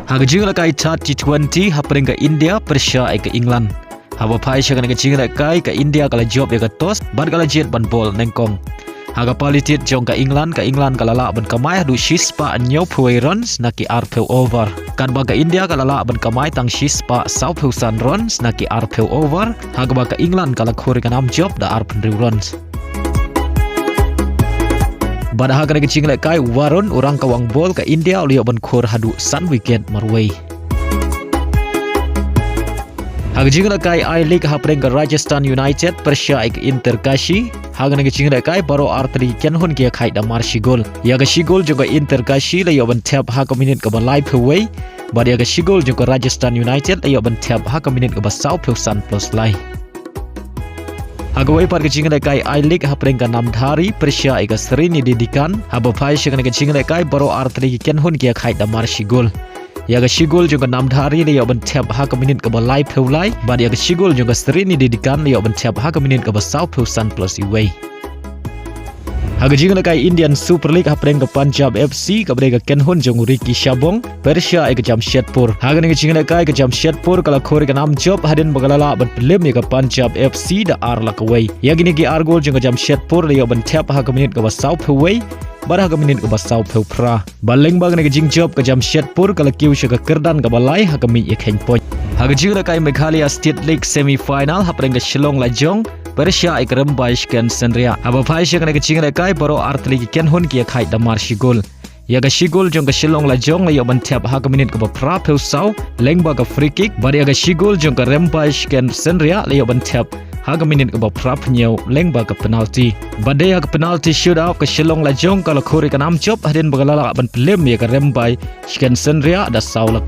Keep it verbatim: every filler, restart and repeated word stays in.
Ha ka jingïalehkai third T twenty hapdeng ka India pyrshah ïa ka England. Haba phai sha kane ka jingïalehkai, ka India ka la jop ïa ka toss bad ka la jied ban bol nyngkong. Ha ka pali tied jong ka England, ka England ka la lah ban kamai haduh shispah hynñiewphew wei runs na ki arphew over. Katba ka India ka la lah ban kamai tang shispah sawphew san runs na ki arphew over, ha kaba ka England ka la khur ïa ka nam jop da arphew hynriew runs. Bad ha kane ka jingïalehkai, Varun, u rangkawang bol ka India, u la ïoh ban khur haduh san wicket marwei. Ha ka jingïalehkai I-League hapdeng ka Rajasthan United pyrshah ïa ka Inter Kashi. Ha kane ka jingïalehkai baroh artylli ki kynhun ki ïakhaid da mar shi gol. Ïa ka shi gol jong ka Inter Kashi la ïoh ban thep ha ka minit kaba laiphew wei, bad ïa ka shi gol jong ka Rajasthan United la ïoh ban thep ha ka minit kaba sawphew san plus lai. Ha kawei pat ka jingïalehkai I-League hapdeng ka Namdhari pyrshah ïa ka Sreenidi Deccan. Haba phai sha kane ka jingïalehkai baroh artylli ki kynhun ki ïakhaid da mar shi gol. Ïa ka shi gol jong ka Namdhari la ïoh ban thep ha ka minit kaba laiphew lai, bad ïa ka shi gol jong ka Sreenidi Deccan la ïoh ban thep ha ka minit kaba sawphew san plus iwei. Ha ka jingïalehkai Indian Super League hapdeng ka Punjab F C, kaba dei ka kynhun jong u Ricky Shabong pyrshah ïa ka Jamshedpur. Ha kane ka jingïalehkai, ka Jamshedpur ka la khur ïa ka nam jop hadien ba ka la lah ban pynlem ïa ka Punjab F C da ar la kawei. Ïa kine ki ar gol jong ka Jamshedpur la ïoh ban thep ha ka minit kaba sawphew wei bad ha ka minit kaba sawphew phra. Bad lyngba kane ka jingjop, ka Jamshedpur ka la kiew sha ka kyrdan kaba lai ha ka miej ïakheiñ point. Ha ka jingïalehkai Meghalaya State League semi final hapdeng ka Shillong Lajong pyrshah ïa ka Rymbai Shkensynriah. Haba phai sha kane ka jingïalehkai baroh artylli ki kynhun ki ïakhaid da mar shi gol. Ïa ka shi gol jong ka Shillong Lajong la ïoh ban thep ha ka minit kaba phraphew saw lyngba ka free kick, bad ïa ka shi gol jong ka Rymbai Shkensynriah la ïoh ban thep ha ka minit kaba phraphew hynñiew lyngba ka penalty. Bad dei ha ka penalty shootout, ka Shillong Lajong ka la khur ïa ka nam jop hadien ba ka la lah ban pynlem ïa ka Rymbai Shkensynriah da saw la